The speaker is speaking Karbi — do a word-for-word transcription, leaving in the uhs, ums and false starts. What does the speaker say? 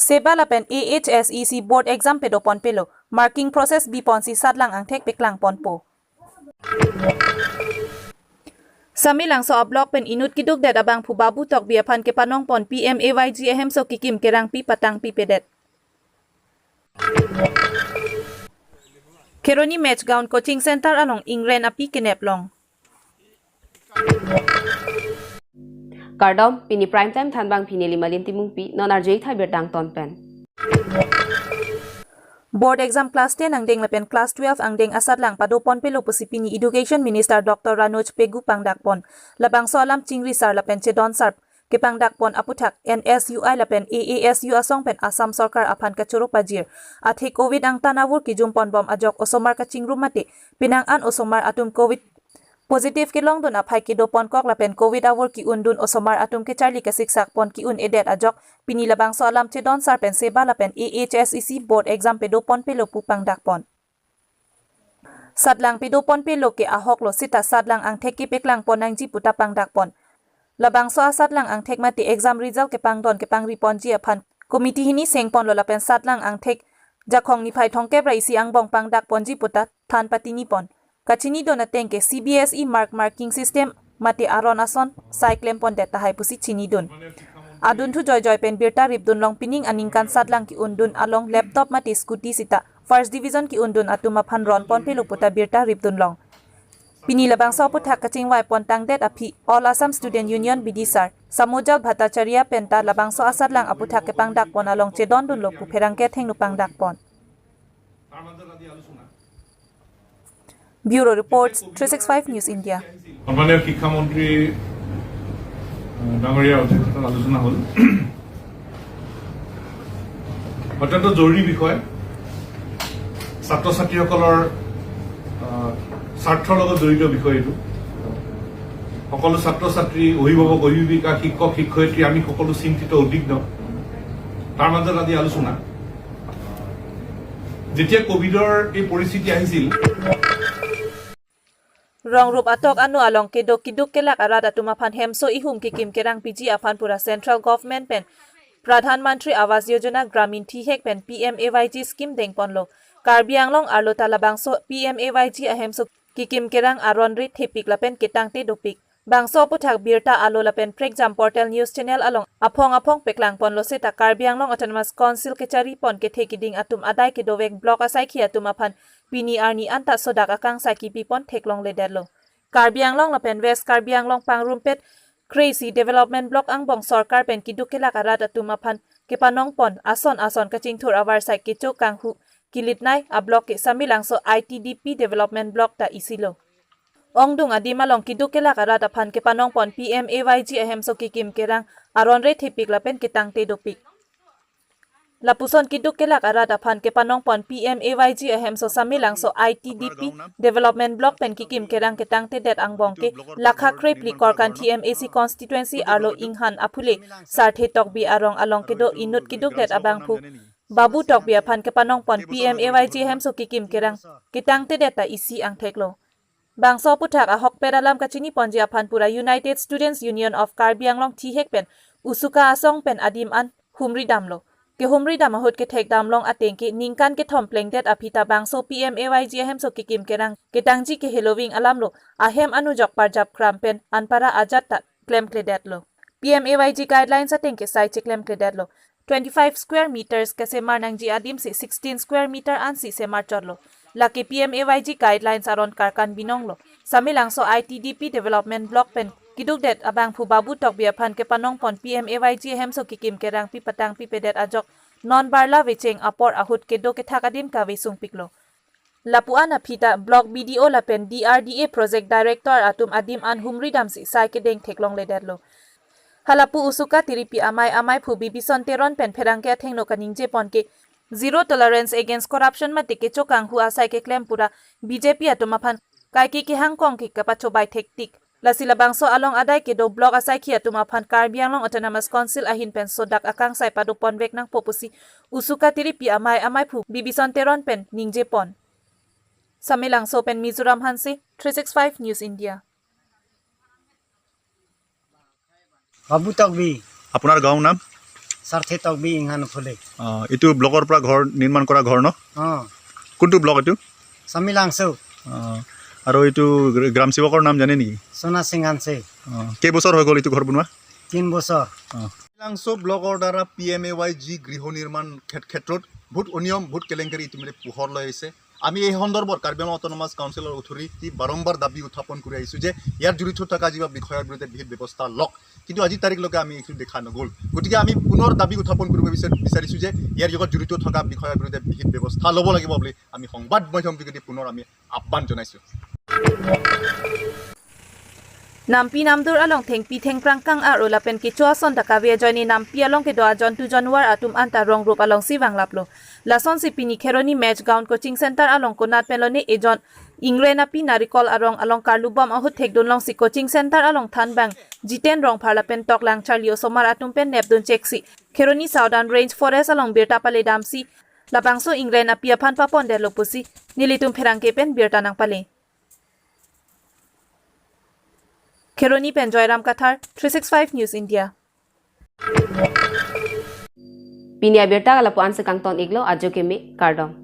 SEBA lapen A H S E C board exam pedoponpelo, marking process biponsi satlang angthek peklangponpo. Samelangso a-block pen inut keduk det abangphu Babu Tokbi aphan kepanongpon P M A Y G ahemso kekim kerangpi patangpipedet. Kheroni Mechgaon Coaching Center along ingren api keneplong. Kardom, pini Prime Time thanbang pini Limalin Timungpi, non arjui thai birtang ton pen. Board exam class ten angdeng lapen class twelve angdeng asatlang padoponpelo pusi pini Education Minister Doctor Ranoj Pegu pangdakpon. Labangso alam chingri sar lapen chedon sar kepangdakpon aputhak N S U I lapen A A S U asong pen Assam Sorkar aphan kachoro pajir. Athe Covid angtan avur kijumponbom ajok osomar kachingrum mate penang an osomar atum Covid positive kelongdun aphai kedoponkok lapen Covid avur ke-undun osomar atum kecharli kasiksakpon ke-un-edet ajok pini labangso alam chedon sar pen SEBA lapen A H S E C board exam pedoponpelo pu pangdakpon. Satlang pedoponpelo ke ahoklo seta satlang angthek kepeklangpon nangji puta pangdakpon. Labangso asatlang angthek mate exam result kepangdon kepangriponji aphan committee hini sengponlo lapen satlang angthek Jakhong niphai thomkep ra isi angbong pangdakponji puta than patinipon. Kachinidun ateng ke C B S E mark marking system mate aron ason sai klempondet tahai pusi chinidun. Adunthu joijoi pen birta ripdunlong pining aningkan satlang ke-undun along laptop mate scooty seta first division ke-undun atum aphan ronponpelo puta birta ripdunlong. Pini labangso aputhak kachingvaipon tangdet aphi All Assam Student Union B D sar Samujal Bhattacharya penta labangso asatlang aputhak kepangdakpon along chedondunlo pu pherangke athengno pangdakpon. Bureau reports, three six five News India. সন্মানীয় শিক্ষামন্ত্ৰী, আহ, ডাঙৰীয়াৰ অধ্যক্ষতাত আলোচনা হ'ল। অত্যন্ত জৰুৰী বিষয়, ছাত্ৰ ছাত্ৰীসকলৰ, আহ, স্বাৰ্থৰ লগত জড়িত বিষয় এইটো। সকলো ছাত্ৰ ছাত্ৰী, অভিভাৱক, অভিভাৱিকা, শিক্ষক, শিক্ষয়িত্ৰী, আমি সকলো চিন্তিত, উদ্বিগ্ন। তাৰ মাজত আজি আলোচনা। যেতিয়া কভিডৰ এই পৰিস্থিতি আহিছিল, Rongrup atok ano along kedo kiduk kelak arat atum aphan hemso ihum kekim kerangpiji aphan pura central government pen Pradhan Mantri Awas Yojana Gramin thihek pen P M A Y G scheme dengponlo. Karbi Anglong arlo ta labangso P M A Y G ahemso kekim kerang aron re thepik lapen ketangte dopik. Bangso aputhak birta alo lapen prekjam portal news channel along aphong aphong peklangponlo seta Karbi Anglong Autonomous Council kecharipon kethe kiding atum adai kedovek block asaikhi atum aphan pini arni anta sodak akangsai kipipon theklongledetlo. Karbi Anglong lapen West Karbi Anglong pangrumpet kre-isi development block angbong sorkar pen kiduk kelak arat atum aphan kepanongpon ason ason kachingthur avarsai kecho kanghu kilitnei ablock ke Samelangso I T D P development block ta isilo. Ongdung adim along kiduk kelak arat aphan kepanongpon P M A Y G ahemso kekim kerang aron re thepik lapen ketangte dopik. Lapuson kiduk kelak arat aphan kepanongpon P M A Y G ahemso Samelangso I T D P development block pen kekim kerang ketangtedet angbong ke lakha krephli Korkanthi M A C constituency arlo Inghan aphule Sarthe Tokbi arong along kedo inut kidukdet abangphu Babu Tokbi aphan kepanongpon P M A Y G ahemso kekim kerang ketangtedet ta isi angtheklo. Bangso aputhak ahokpet alam kachiniponji aphan pura United Students Union of Karbi Anglong thihek pen Usuka asong pen adim an humri damlo. Kehumri dam ahut kethek damlong ateng ke ningkan kethom plengdet aphi ta bangso P M A Y G ahemso kekim kerang ketangji keheloving alamlo ahem anujok parjap kram pen anpara ajat ta klemkledetlo. P M A Y G guidelines ateng ke sai cheklemkledetlo. Twenty-five square meters kesemar nangji adim si sixteen square meter ansi semar chotlo. Lake P M A Y G guidelines aron karkan binonglo. Samelangso I T D P development block pen kidukdet abangphu Babu Tokbi aphan kepanongpon P M A Y G ahemso kekim kerangpi patangpipedet ajok non barla vecheng apor ahut kedo kethak adim kave sungpiklo. Lapu-an aphi ta Block B D O lapen D R D A Project Director atum adim an humri damsi sai kedeng theklongledetlo. Halapu Usuka tiripi amei ameiphu Bibison Teron pen pherangke athengno kaningjepon ke zero tolerance against corruption mate kecho kanghu asai keklem pura B J P atum aphan kaike kehangkong ke kapachobai thektik. Lasi labangso along adai kedo block asaikhi atum aphan Karbi Anglong Autonomous Council ahin pen sodak akangsai padoponvek nangpo pusi Usuka tiripi amei ameiphu Bibison Teron pen ningjepon. Samelangso pen Mizoram Hanse, three six five News India. বাবু তকবি। আপোনাৰ গাঁৱৰ নাম? সাৰ্থে তকবি ইংহান ফুলে। অ, এইটো ব্লকৰ পৰা ঘৰ নিৰ্মাণ কৰা ঘৰ ন? অ। কোনটো ব্লক এইটো? চামিলাংচো। অ, আৰু এইটো গ্ৰ-, গ্ৰাম সেৱকৰ নাম জানে নেকি? সোনা সিং হানছে। অ, কেইবছৰ হৈ গ'ল এইটো ঘৰ বনোৱা? তিন বছৰ। অ। চামিলাংচো ব্লকৰ দ্বাৰা P M A Y G গৃহ নিৰ্মাণ ক্ষেত-, ক্ষেত্ৰত বহুত অনিয়ম, বহুত কেলেংকাৰী ইতিমধ্যে পোহৰলৈ আহিছে। আমি এই সন্দৰ্ভত কাৰ্বি আংলং অট'নমাছ কাউন্সিলৰ অথৰিটি বাৰম্বাৰ দাবী উত্থাপন কৰি আহিছো যে ইয়াৰ জড়িত থকা যিবিলাক বিষয়াৰ বিৰুদ্ধে বিহিত ব্যৱস্থা লওক, কিন্তু আজি তাৰিখলৈকে আমি এইটো দেখা নগ'ল। গতিকে আমি পুনৰ দাবী উত্থাপন কৰিব বিচাৰ-, বিচাৰিছো যে ইয়াৰ লগত জড়িত থকা বিষয়াৰ বিৰুদ্ধে বিহিত ব্যৱস্থা ল'ব লাগিব বুলি আমি সংবাদ মাধ্যম যোগেদি পুনৰ আমি আহ্বান জনাইছো। Nampi namdur along thengpi thengphrang kang-ar-o lapen kecho ason ta kave ajoine nampi along kedo ajontu jonwar atum anta rong rup alongsi vanglaplo. Lasonsi pini Kheroni Match Ground Coaching Center along konat pen lone ejon ingren api narikol arong along karlubom ahut thekdun longsi coaching center along thanbang Jiten Rongphar lapen Toklang Charli osomar atum pen nepdun cheksi Kheroni Southern Range Forest along birta paledamsi labangso ingren api aphan papondetlo pusi nelitum pherangke pen birta nangpale. Kheroni pen Joyram Kathar, three six five News India. Pini abirta lapu-an si kangton-iklo, ajo keme, kardom.